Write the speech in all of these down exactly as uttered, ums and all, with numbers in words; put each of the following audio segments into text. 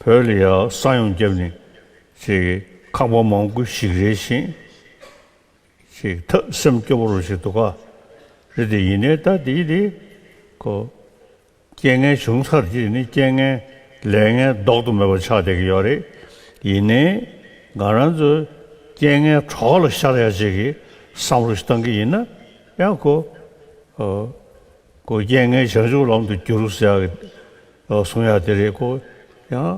བོད་ལ་ཡང་ས་ཡོམ་བརྒྱབ་ནས་ཅིག་ཁང་པ་མང་པོ་ཞིག་རལ་ཞིང་། ཅིག་ཐབས་སེམས་སྐྱོ་པོ་རུ་ཞིག་འདུག་ག་རེད་དེ། ཡིན་ནའི་ད་དེའི་དེ་ཁོ་རྐྱེན་ངན་བྱུང་ཚར་རྗེས་ནི་རྐྱེན་ངན་ལས་ངན་ལྡོག་ཏུ་མེད་པ་ཆགས་བསྡད་ཀྱི་ཡོད་རེད། ཡིན་ནའི་ང་རང་ཚོ་རྐྱེན་ངན་གྲོགས་ལ་ཤར་ཡ་ཅིག་གི་བསམ་བློ་ཞིག་བཏང་གི་ཡིན་ན་ཡང་ཁོ་ཁོ་རྐྱེན་ངན་བྱང་ཆུབ་ལམ་དུ་བསྒྱུར་ཟེར་ཡག་གི་གསུང་ཡག་དེ་རེད། ཁོ་ཡང་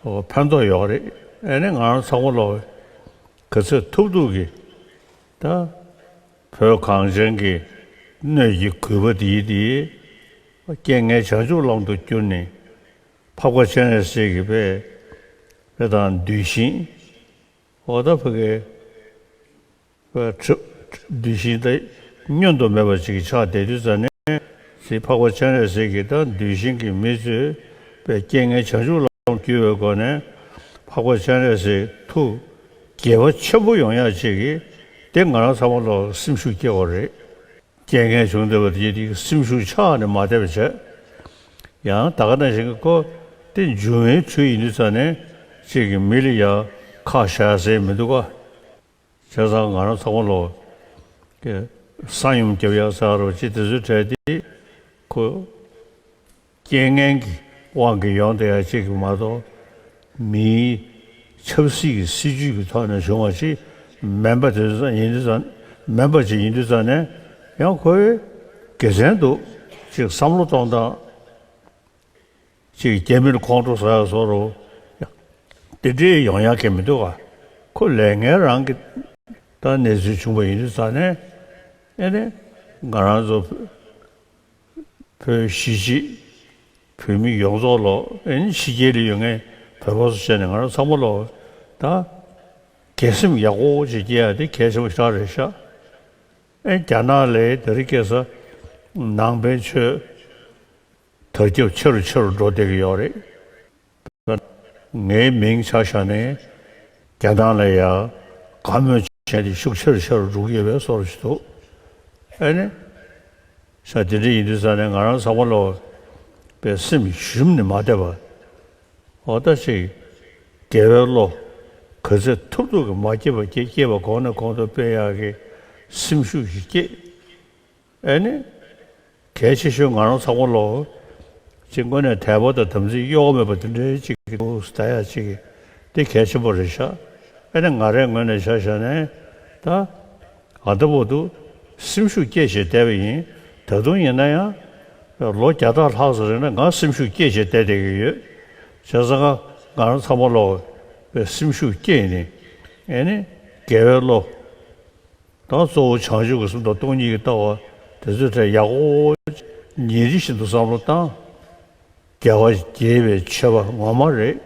ཕན་ཐོགས་ཡོད་རེད། ཨ་ནི་ང་རང་ཚང་མ་ལོག་ག་ཚོད་ཐུབ་ཐུབ་ཀྱིས་ད་བོད་གངས་ཅན་གྱི་སྣོད་ཀྱི་གུས་པ་འདིའི་འདིའི་རྐྱེན་ངན་བྱང་ཆུབ་ལམ་དུ་བསྒྱུར་ནས་འཕགས་པ་སྤྱན་རས་གཟིགས་ཀྱི་དཔེ་དཔེ་དང་གདུལ་ཞིང་འོ་ད་ཕ་གི་པ་གྲུབ་གདུལ་ཞིང་དེ་བསྙོན་དུ་མེད་པ་ཅིག་ཆགས་བསྡད་དུས་ཙ་ནས་ཅིག་འཕགས་པ་སྤྱན་རས་གཟིགས་ཀྱིས་ད་གདུལ་ཞིང་གི་མི་ཚོས་པའི་རྐྱེན་ངན་བྱང་ཆུབ་ལམ་བརྒྱུད་པའི་སྒོ་ནས་འཕགས་པ་སྤྱན་རས་གཟིགས་ཐུགས་དགྱེས་པ་ཆེན་པོ་ཡོང་ཡག་ཅིག་གིས་དེ་ང་རང་ཚང་མ་ལོག་སེམས་ཤུགས་སྐྱེ་བ་རེད། རྐྱེན་ངན་བྱུང་བསྡད་པ་དེ་དེ་སེམས་ཤུགས་ཆག་ནས་མ་བསྡད་པ་བྱས། ཡང་ད་ག་ནང་བཞིན་གྱི་ཁོ་དེ་འབྱུང་བའི་ཚུལ་ཡིན་དུས་ཙ་ནས་ཅིག་གི་མི་ལ་ཡང་ཁག་བཞག་ཟེར་མི་འདུག་ག་བྱས་ཙང་ང་རང་ཚང་མ་ལོག་གི་ས་ཡོམ་རྒྱབ་ཡག་ཟེར་རོ་ཅི་དེ་ཚོའི་གྲས་དེ་ཁོ་རྐྱེན་ངན་གྱི་དབང་གིས་ཡོང་བསྡད་ཡག་ཅིག་གི་མ་གཏོགས་མིའི་ཆབ་སྲིད་ཀྱི་སྲིད་ཇུས་ཀྱི་ཐོག་ནས་བྱུང་བ་ཅིག་མིན་པ་དེ་ཚོ་ཡིན་དུས་ཙང་མིན་པ་ཅིག་ཡིན་དུས་ཙང་ནས་ཡང་ཁོའི་དགེ་མཚན་འདུག་ཅིག་བསམ་བློ་གཏོང་སྟངས། ཅིག་རྒྱ་མིར་ཁོང་ཁྲོ་ཟ་ཡག་བཟོ་རུ་དེ་འདྲའི་ཡོང་ཡག་གི་མི་འདུག་ག་ཁོ་ལས་ངན་རང་གི་ད་གནས་ཚུལ་བྱུང་བ་ཡིན་དུས་ཙང་ནས་ཨེ་ནས་ང་རང་ཚོ་བོད་གཞིས་བྱེས་བོད་མི་ཡོངས་རྫོགས་ལོ་ཨེ་ནས་ཕྱི་རྒྱལ་ལ་ཡོད་མཁན་བོད་པ་ཚོ་བྱས་ནས་ང་རང་ཚང་མ་ལོ་ད་དགེ་སེམས་ཡག་པོ་ཅིག་སྐྱེ་ཡག་དེ་གལ་ཆེན་པོ་ཞིག་རེད་ཤག་ཨེ་རྒྱ་ནག་ལ་དེ་རིང་ཁ་སང་ནང་པའི་ཆོས་དར་ཁྱབ་ཆེ་རུ་ཆེ་རུ་འགྲོ་བསྡད་ཀྱི་ཡོད་རེད། ངའི་མིང་ཆ་བཞག་ནས་རྒྱ་ནག་ལ་ཡང་དགའ་མོས་བྱས་ཏེ་ཤུགས་ཆེ་རུ་ཆེ་རུ་འགྲོ་གི་ཡོད་པའི་བཟོ་འདྲ་ཞིག་འདུག་ཨ་ནི་ས་དེ་འདྲ་ཡིན་དུས་ཙང་ནས་ང་རང་ཚང་མ་ལོག་པའི་སེམས་ཞུམ་ནས་མ་བསྡད་པ། འོ་ད་ཅིག་དགེ་བའི་བློ་ག་ཚོད་ཐུབ་ཐུབ་ཀྱིས་མ་སྐྱེས་པ་སྐྱེ་སྐྱེས་པ་གོང་ནས་གོང་དུ་སྤེལ་ཡག་གི་སེམས་ཤུགས་ཤིག་སྐྱེས། ཨེ་ནི། གལ་ཆེ་ཤོས་ང་རང་ཚང་མ་ལོ། ཅིག་དངོས་གནས་དད་པ་དང་དམ་ཚིག་གཡོ་བ་མེད་པ་དེ་འདྲའི་ཅིག་གི་འདུག་ད་ཡ་ཅིག་གི་དེ་གལ་ཆེན་པོ་རེད་ཤག་ཨེ་ནི་ང་རའི་ངོས་ནས་ཆ་བཞག་ནས་ད་ཨ་ད་བོ་འདུག་སེམས་ཤུགས་སྐྱེད་བྱས་བསྡད་པ་ཡིན། ད་དུང་ཡིན་ན་ཡང་ལོ་བརྒྱ་ཕྲག་ལྷག་ཙམ་རིང་ལ་ང་སེམས་ཤུགས་སྐྱེད་བྱས་བསྡད་བསྡད་ཀྱི་ཡོད། བྱས་ཙང་ང་ང་རང་ཚང་མ་ལོ་སེམས་ཤུགས་སྐྱེད་ནས་ཨེ་ནི་དགེ་བའི་བློ། ད་གཙོ་བོ་བྱང་ཆུབ་ཀྱི་སེམས་དང་སྟོང་ཉིད་ཀྱི་ལྟ་བ་དེ་ཚོའི་གྲས་ཡག་པོ་ཉིན་རེ་བཞིན་དུ་བསམ་བློ་བཏང་། རྒྱལ་བ་དགྱེས་པའི་མཆོད་པ་ངོ་མ་རེད།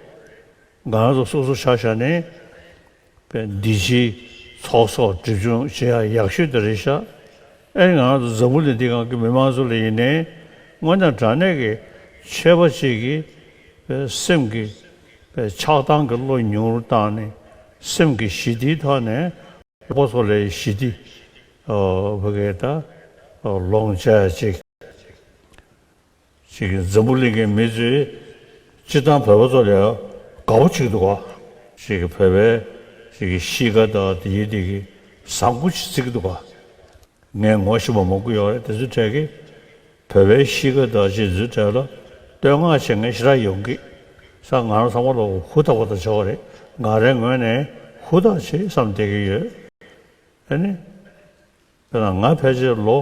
ང་རང་ཚོ་སོ་སོ་ཆ་བཞག་ནས་པའི་འདི་ཕྱིའི་ཚོགས་གསོག་སྒྲིབ་སྦྱོང་བྱེད་ཡག་ཡག་ཤོས་དེ་རེད་ཤག་ཨེ་ང་རང་ཚོ་འཛམ་བུ་གླིང་འདི་སྒང་གི་མི་མང་ཚོ་ལ་ཡིན་ནའི་དངོས་གནས་དྲང་གནས་ཀྱི་ཆོས་པ་ཅིག་གིས་པའི་སེམས་ཀྱི་པའི་ཆགས་སྡང་གི་བློ་ཉུང་རུ་བཏང་ནས་སེམས་ཀྱི་ཞི་བདེའི་ཐོག་ནས། ཁོ་ཚོ་ལས་ཞི་བདེ་ཨོ་ཕ་གི་ད་ལོངས་སྤྱད་ཅིག་ཅིག་གི་འཛམ་བུ་གླིང་གི་མི་ཚོས་སྤྱིར་བཏང་བོད་པ་ཚོ་ལས་དགའ་པོ་བྱེད་ཀྱི་འདུག་ག་ཅིག་གི་བོད་པའི་ཅིག་གི་གཤིས་ཀ་དང་དེ་ཡི་དེ་གི་བཟང་པོ་ཅིག་བརྩི་གི་འདུག་ག་ངས་ངོ་ཤེས་པ་མང་པོ་ཡོད་རེད། དེ་ཚོའི་གྲས་ཀྱིས་བོད་པའི་གཤིས་ཀ་དང་ཅིག་ཚོའི་གྲས་ལ་བསྟོད་བསྔགས་བྱེད་མཁན་ཞེ་དྲག་ཡོང་གི་ས། ང་རང་ཚང་མ་ལོ་ཧུར་ཐག་པ་ཐག་བྱེད་པ་རེད། ང་རའི་ངོས་ནས་ཧུར་ཐག་བྱེད་བསམ་བསྡད་ཀྱི་ཡོད། ཨ་ནི། དཔེར་ན་ང་ཕལ་ཆེར་ལོ།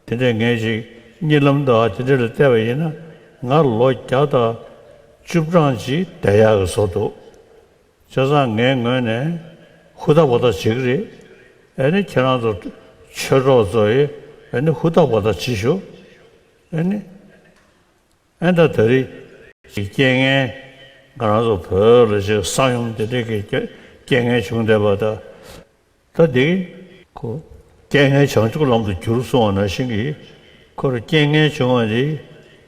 དེ་འདྲས་ངས་ཅིག་གཉིད་ལམ་དང་དེ་འདྲས་ལ་བལྟས་པ་ཡིན་ན་ང་ལོ་བརྒྱ་དང་བཅུ་གྲངས་ཅིག་བསྡད་ཡག་གི་བཟོ་འདུག་བྱས་ཙང་ངའི་ངོས་ནས་ཧུར་ཐག་པ་ཐག་བྱེད་ཀྱི་རེད། ཨ་ནི་ཁྱེད་རང་ཚོ་ཆོས་གྲོགས་ཚོ་ཡིས་ཨ་ནི་ཧུར་ཐག་པ་ཐག་བྱེད་ཤོག་ཨ་ནི། ཨེ་ད་ད་རེས་ཀྱི་རྐྱེན་ངན་ང་རང་ཚོ་བོད་ལ་ཅིག་ས་ཡོམ་དེ་འདྲས་ཀྱི་རྐྱེན་རྐྱེན་ངན་བྱུང་བསྡད་པ་ད། ད་འདི་ཁོ་རྐྱེན་ངན་བྱང་ཆུབ་ལམ་དུ་བསྒྱུར་གསུངས་པ་ནང་བཞིན་གྱི་ཁོར་རྐྱེན་ངན་བྱུང་བ་འདི་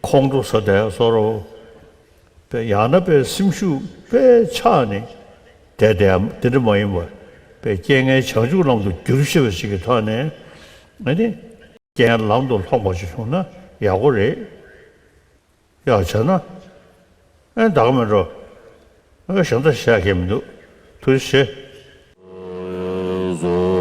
ཁོང་ཁྲོ་ཟ་བསྡད་བཟོ་འདྲ་པོ། དཔེ་ཡང་ན་དཔེ་སེམས་ཤུགས་དཔེ་ཆག་ནས་བསྡད་བསྡད་དེ་འདྲ་མ་ཡིན་པར་དཔེ་རྐྱེན་ངན་བྱང་ཆུབ་ལམ་དུ་བསྒྱུར་ཤེས་པ་ཞིག་གི་ཐོག་ནས་ཨ་ནི། རྐྱེན་ལམ་དུ་ལྷོང་བ་ཞིག་བྱུང་ན་ཡག་པོ་རེད། ཡང་བྱས་ན། ཨེ་ད་ག་མེད་འགྲོ། ཨེ་ཞང་ད་བཞག་གི་མི་འདུག། ཐུགས་རྗེ་ཆེ།